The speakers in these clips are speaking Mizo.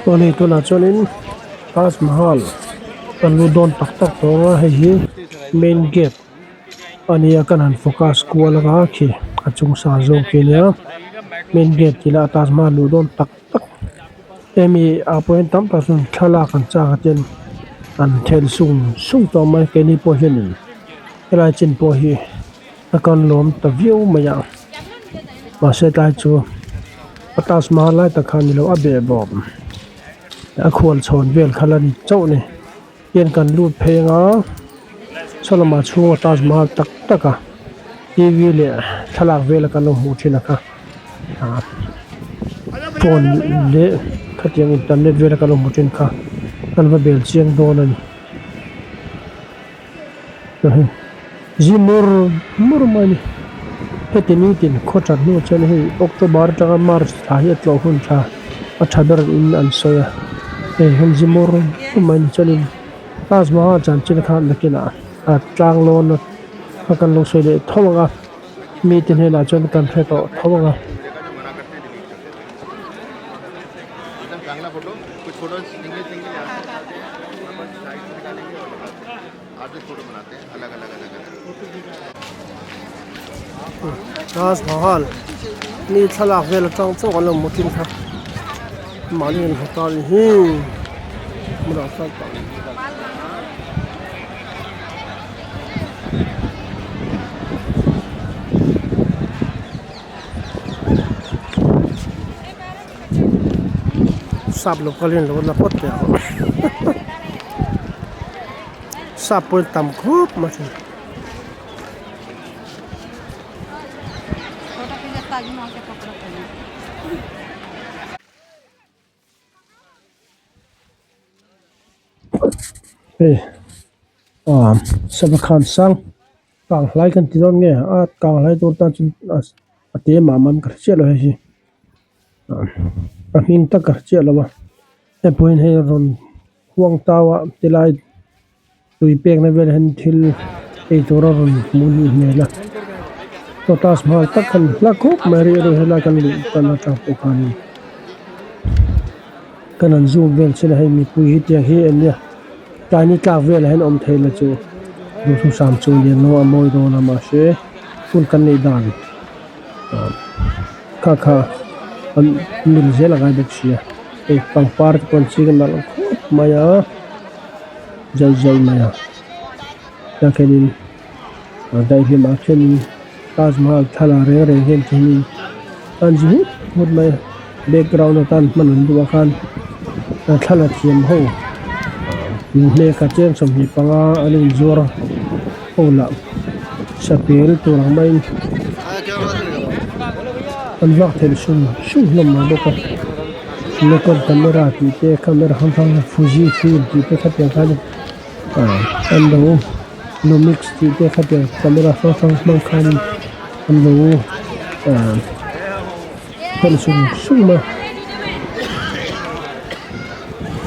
Aw hei tunah chuanin Taj Mahal kan lut dawn tak tak tawh a hei hi main gate a nia kan han focus kual anga khi a chung sang zawk khi ania main gate tih lah Taj Mahal luh dawn tak tak hemi ah pawh hian tam tak chuan thlalak an chak a ten an then sung sung tawh mai keini pawh hianin helai chin pawh hi a kan lawm ta viau mai a mahse tlai chu a Taj Mahal lai tak kha a ni lo a behbawm a khual chhawn vel kha la ni chauh a ni hian kan lut phei anga saw lamah chhunga Taj Mahal tak tak a t v leh thlalak vela kan lo hmuh thin a kha ah phone leh khatiang internet vela kan lo hmuh thin kha kan va bel chiang dawn a ni. Zi mur mur mai a ni heti nitin khaw that hnu chuan hei October atanga March thla hi a tlawh hun tha a tha ber in an sawi a hei hian zi mur mur mai a ni chuanin Taj Mahal chanchin kha nakinah a tlang lawn a kan lo sawi leh tho ang a mite hnenah chuan kan hre tawh tho ang a. Taj Mahal mi thlalak vel atang chauh an lo hmu thin kha mahni an hmu ta a nih hi hmunah chuan sap lo kalin lo la phawt teh ang sap pawh hi tam khawp mai a hei ah sava khan sang kang hlai kan ti dawn nge a kang hlai tur tan chuan a te mah mah in ka hre chiah lo hei hi a hming tak ka hre chiah lo a hei pawh hian hei rawn huang tau a tilai tui pekna velah hian thil ei tur a rawn hmuh anih hmel a lotus hmai tak khan hla khawp mai a ri helai kan luh tan atang pawh khanin kan han zoom vel chin a hei mipui hi tiang hi eng nia tlai ni tlak velah hian awm thei la chu duhthusam chu lian lo a mawi dawn a mahse hun kan neih dan kha kha an mil zel a ngai bawk sia hei pangpar te pawh an ching nalh khawp mai a. zai zai mai a tah khianin a daihlim ah khianin Taj Mahal thla reng reng hian khianin an zi hut hut mai a background atan hman an duh a khan a thla la thiam ho inhnek a cheng 25 an inzuar ho lah sapel tur ang maiin an vak theih sum sum hlawm mai bawk a. Nikon camera tih te camera hrang hrang fuji film tih te khatiang khan ah an lo lumix tih te khatiang camera hrang hrang hmang khanin an lo ah en sung sung a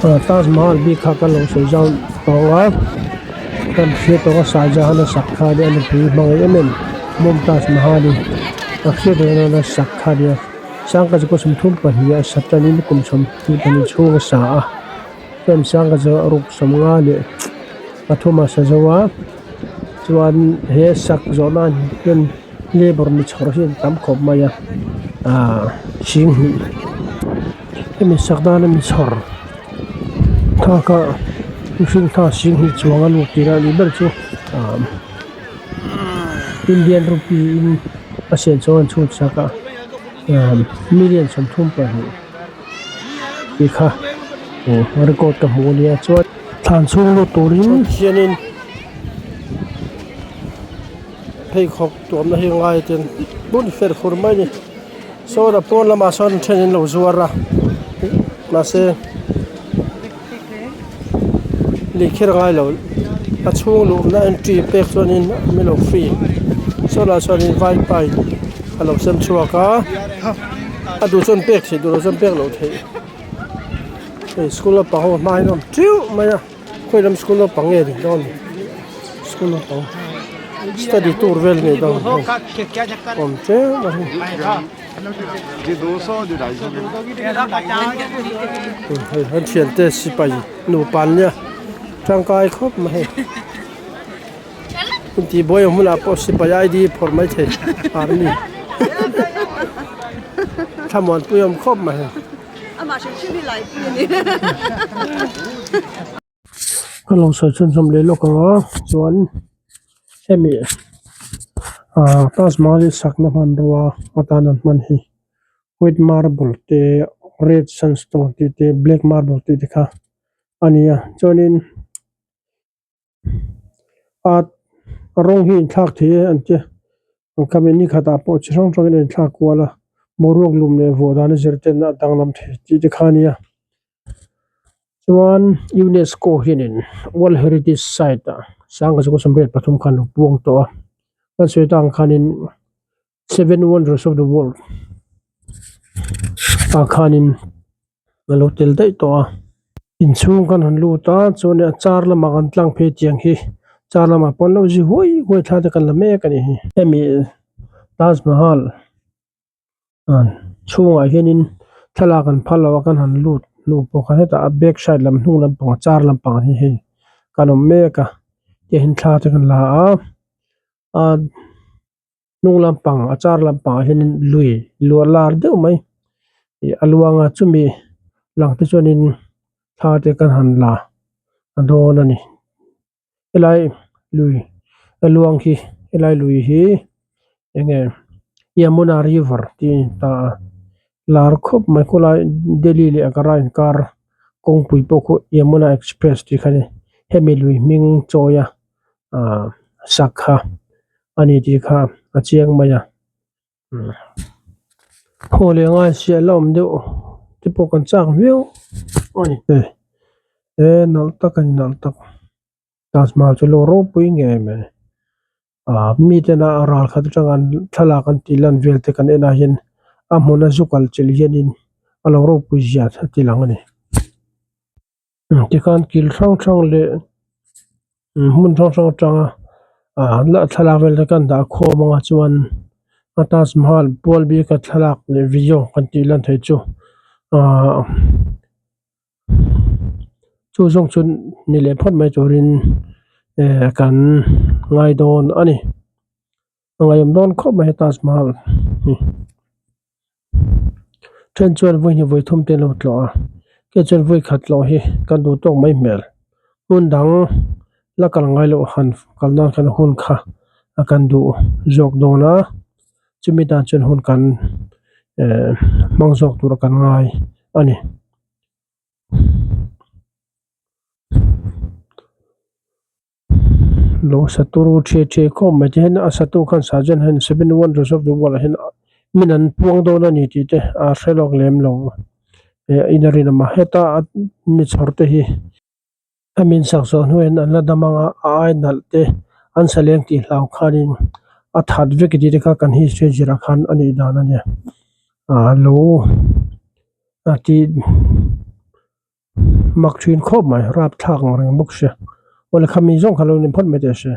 ah Taj Mahal bik kha kan lo sawi zau tawh a kan hriat tawh a Shahjahan a sak kha ania a nupui hmangaih em em Mumtaz Mahal hi a hriat reng nana sak kha ania. Sangha chu 32 a sa tanin kum 22 chhung a sa a chuan sangha chu a ruk 53 a sa zo a chuan he sak zawh nan hian labour mi chhawr hi an tam khawp mai a ahh 2000 hemi sak nana mi chhawr thak a mihring tha 2000 chuang a lut tih a nih ber chu ahh Indian rupee in a sen chuan an chhut sak a million 32 tih kha record ka hmu ania chuan thlan chhung lut turin hianin pheikhawk tuamna hi ngai ten hmun fer fur mai a ni sawn a pawn lamah sawn then an lo zuar a mahse lehkher a ngai lo a chhung luhna entry pek chuanin min lo free saw lah chuanin vaipa in a lo sem chhuak a a duh chuan pek theih duh loh chuan pek loh theih hei school naupang ho hma hian a awm teuh mai a khawi lam school naupang nge ni dawn ni school naupang study tour vel nei dawn hei awm teuh mai. Hei an thiante sipai nupa an nia tangkai khawp mai hei intih buai ang hmunah pawh sipai ID phawrh mai thei army thlamuanpui awm khawp mai hei. Ka lo sawi chhunzawm leh lawk ang a chuan hemi ah Taj Mahal hi sakna hmanrua atan an hman hi white marble te red sandstone tih te black marble tih te kha a ni a chuanin ah rawng hi inthlak thei e an tia an khami ni khatah pawh chi hrang hrangin a inthlak kual a boruak lum leh vawh dan a zir ten a danglam thei tih te kha a nia. Chuan UNESCO hianin World Heritage Site ah sangha chu 73 khan lo puang tawh a kan sawi tak ang khanin Seven Wonders of the World ah khanin a lo tel daih tawh a inchhung kan han lut a chuan a char lamah kan tlang phei tiang hi char lamah pawh an lo zi huai huai thla te kan la mek a ni hi hemi Taj Mahal. Chhungah hianin thlalak an phal lo a kan han lut hnu pawh khan hetah a back side lam hnung lampang a char lampang hi hei kan awm mek a tihian thla te kan la a a hnung lampang a char lampangah hianin lui luah lar deuh mai ih a luang a chumi lang te chuanin thla te kan han la a dawn a ni. Helai lui a luang hi helai lui hi enge Yamuna river tih a ni ta a lar khawp mai khawlai Delhi leh Agra inkar kawngpui pawh khu Yamuna express tih kha a ni hemi lui hming chawi a ah sak kha a ni tih kha a chiang mai a. Haw leh ngai siah la awm deuh te pawh kan chak viau a ni e nalh tak a ni nalh tak Taj Mahal chu lo ropui ngei mai ah mi tena a ral khat atanga an thlalak an tih lan vel te kan en ah hian a hmun a zu kal chilh hianin a lo ropui zia a ti lang a ni tikhan kil hrang hrang leh hmun hrang hrang atanga ah thlalak vel te kan dah khawm anga chuan a Taj Mahal pual bik a thlalak leh video kan tih lan theih chu ah chu zawng chu ni leh phawt mai turin eh kan ngai dawn a ni a ngaihawm dawn khawp mai Taj Mahal hi. Then chuan vawi hnih vawi thum te an lo tlawh a kei chuan vawi khat tlawh hi kan duh tawk mai hmel hmun dang la kal ngai loh han kal nan khan hun kha a kan duh zawk dawn a chumi tan chuan hun kan eh hmang zawk tur a kan ngai a ni. Lo sa turu ṭhiai ṭhiai khawp mai te hian a satu khan sergeant hian seven wonders of the world ah hian min an puang dawn a ni tih te a hre lawk lem lo eh in a rinawm a heta a mi chhawr te hi hemi in sak zawh hnuah hian an la dam ang a a ai nalh te an sa leng tih hlau khanin a that vek tih te kha kan history zirah khan a nih dan a nia ah lo a tih. Mak thin khawp mai rapthlak ang reng bawk sia awle khami zawng kha lo ni phawt mai teh se.